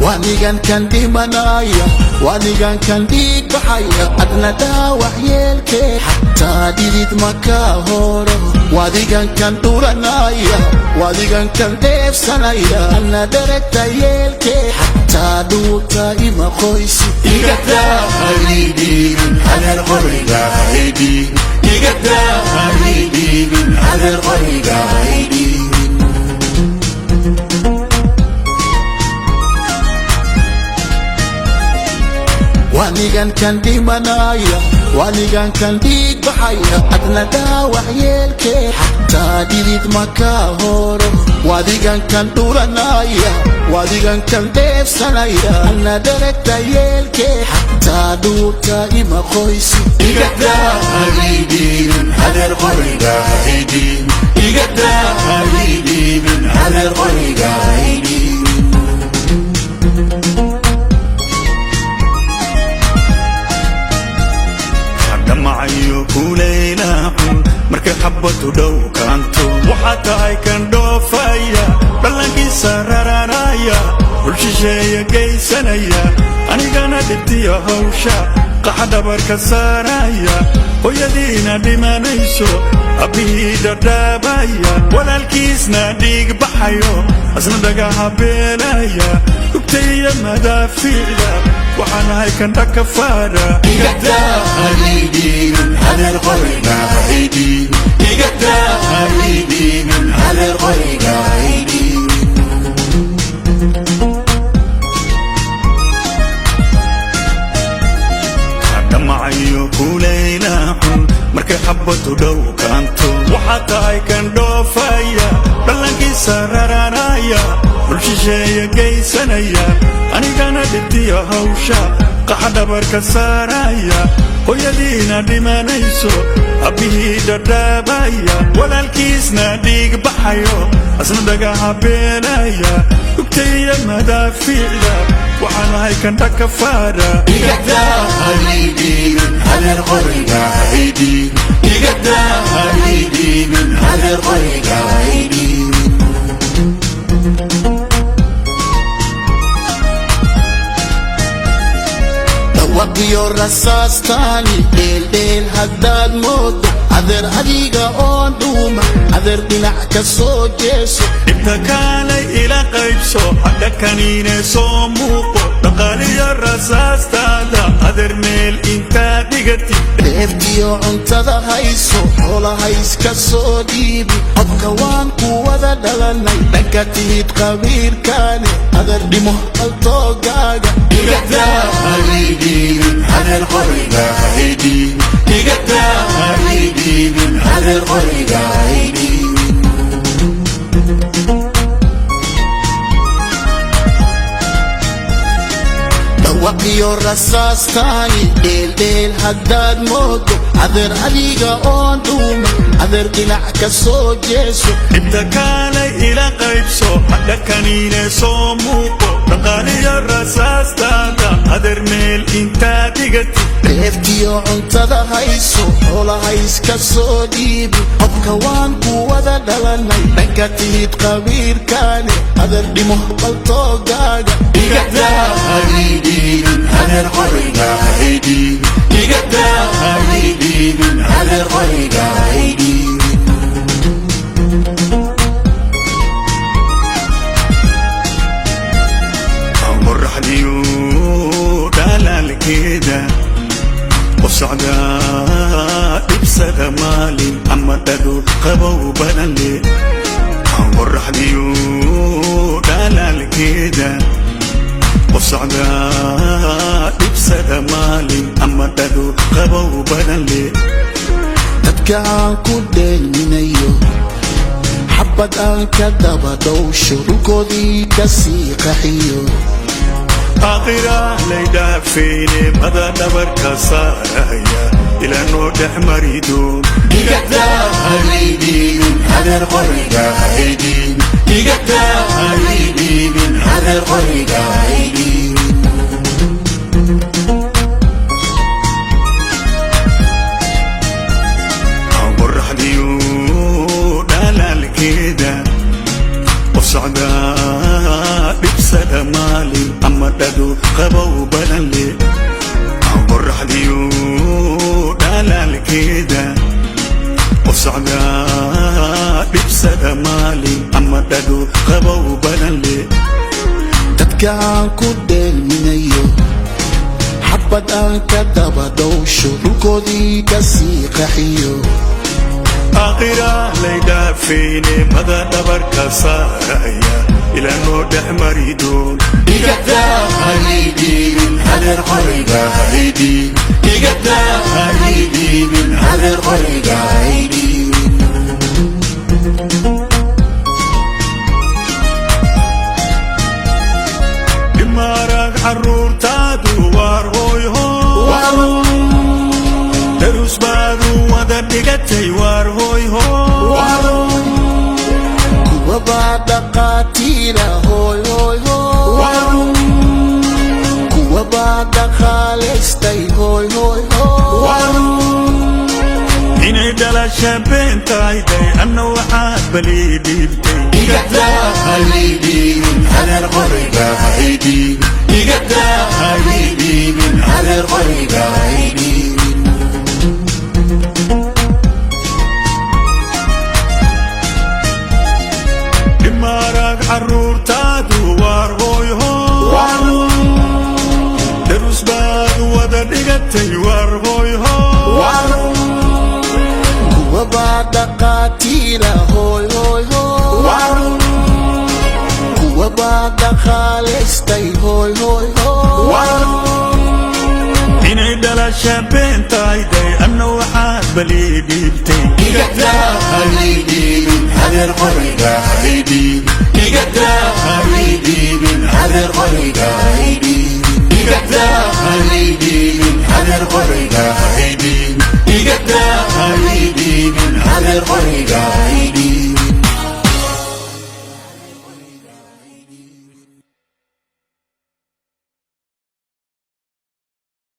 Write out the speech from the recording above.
Wanigan kan dhimanaya, wanigan kan dhiig baxaya, adna dhaawac yeelkee, xataa dhidid ma kaa horo. Wadigan kan dhuranaya, wadigan kan dheefsanaya, adna dheragta yeelkee, xataa dhuuta ima qoysi. Igadaa haydhiibin adeer, qoriga haydhiibin. Igadaa haydhiibin adeer, qoriga haydhiibin. Wanigan kan dhimanaya, wanigan kan dhiig baxaya, adna dhaawac yeelkee, xataa dhidid ma kaa horo. Wadigan kan dhuranaya, wadigan kan dheefsanaya, adna dheragta yeelkee, xataa dhuuta ima qoysi. Igadaa haydhiibin adeer, qoriga haydhiibin. Igadaa haydhiibin adeer, qoriga haydhiibin. Dhamacayo kulaylaxun markay xabadu dhow kaanto, waxaa tahay kan dhoofaya, dhallankiisa raranaya, dhul shisheeya geysanaya, anigana dhibtiya hawsha qaxa dhabarka saaraya, hooyadiina dhimanayso, abbihii dhadhaabaya, walaalkiisna dhiig baxayo, asna dhagaha beelaya, dhugtaiyo madaafiicda waxaan ahay kan dhakafaara. Igadaa haydhiibin adeer, qoriga haydhiibin. Igadaa haydhiibin adeer, qoriga haydhiibin. Dhamacayo kulaylaxun markay xabadu dhow kaanto, waxaa tahay kan dhoofaya, dhallankiisa raranaya, dhul shisheeya geysanaya, anigana dhibtiya hawsha qaxa dhabarka saaraya, hooyadiina dhimanayso, abbihii dhadhaabaya, walaalkiisna dhiig baxayo, asna dhagaha beelaya, dhugtaiyo madaafiicda waxaan ahay kan dhakafaara. Igadaa haydhiibin adeer, qoriga haydhiibin. Igadaa haydhiibin adeer, qoriga haydhiibin. Dhawaqiyo rasaastaani dheeldheel haddaad moodo, adeer adiga oon dhuuma, adeer dhinac ka soo jeeso. Dhibta kaalay ila qaybso, hadha kaniine soo muuqo, dhaqaaliyo rasaastaada adeer meel intaa dhigatid. Dheeftiyo cuntada hayso, xoolaha iska soo dhiibi, codka waan ku wada dhalanay, dhanka tihid qabiirkaane, adeer dhimo qaltoogaaga. Igadaa haydhiibin adeer, qoriga haydhiibin. Igadaa haydhiibin adeer, qoriga haydhiibin. Dhawaqiyo rasaastaani dheeldheel haddaad moodo, adeer adiga oon dhuuma, adeer dhinac ka soo jeeso. Dhibta kaalay ila qaybso, hadha kaniine soo muuqo, dhaqaaliyo rasaastaada adeer meel intaa dhigatid. Dheeftiyo cuntada hayso, xoolaha iska soo dhiibi, codka waan ku wada dhalanay, dhanka tihid qabiirkaane, adeer dhimo qaltoogaaga. Igadaa haydhiibin adeer, qoriga haydhiibin. Igadaa haydhiibin adeer, qoriga haydhiibin. Qoraxdiyo dhalaalkeeda qof socdaa dhibsada maalin ama dhado qabow badan le. Qoraxdiyo dhalaalkeeda qof socdaa dhibsada maalin ama dhado qabow badan le. Dadka aan ku dheelminayo, xabad aan ka daba dhowsho, dhulkoodii ka sii qaxiyo. Aakhira laydhaafayne mada dhabarka saaraya ilaa noo dhex maridoon. Igadaa haydhiibin adeer, qoriga haydhiibin. Igadaa haydhiibin adeer, qoriga haydhiibin. Qoraxdiyo dhalaalkeeda qof socdaa dhibsada maalin ama Ama dhado qabow badan le, qoraxdiyo dhalaalkeeda. Qof socdaa dhibsada maalin, ama dhado qabow badan le. Dadka aan ku dheelminayo, xabad aan ka daba dhowsho, dhulkoodii ka sii qaxiyo. Aakhira laydhaafayne, mada dhabarka saaraya ilaa noo dhex mari doon. Igadaa haydhiibin adeer, qoriga haydhiibin. Igadaa haydhiibin adeer, qoriga haydhiibin. Dhimaarag carruurtaadu, waar hooyho, darus baadu wada dhigatay, waar hooyho. Kuwabaa dhaqaatiira, hooy hooy hooy. Kuwabaa dhaqaalaystay, hooy hooy hooy. Inay dhalasha beentayday, anna waxaad balii dhiibtay. Igadaa haydhiibin adeer, qoriga haydhiibin. Igadaa haydhiibin adeer, qoriga haydhiibin. Dhimaarag carruurtaadu, waar hooyho, darus baad wada dhigatay, waar hooyho. Kuwabaa dhaqaatiira, hooy hooy hooy. Kuwabaa dhaqaalaystay, hooy hooy hooy. Inay dhalasha beentayday, anna waxaad balii dhiibtay. Igadaa haydhiibin adeer, qoriga haydhiibin. Igadaa haydhiibin adeer, qoriga haydhiibin. Igadaa haydhiibin adeer, qoriga haydhiibin. Igadaa haydhiibin adeer, qoriga.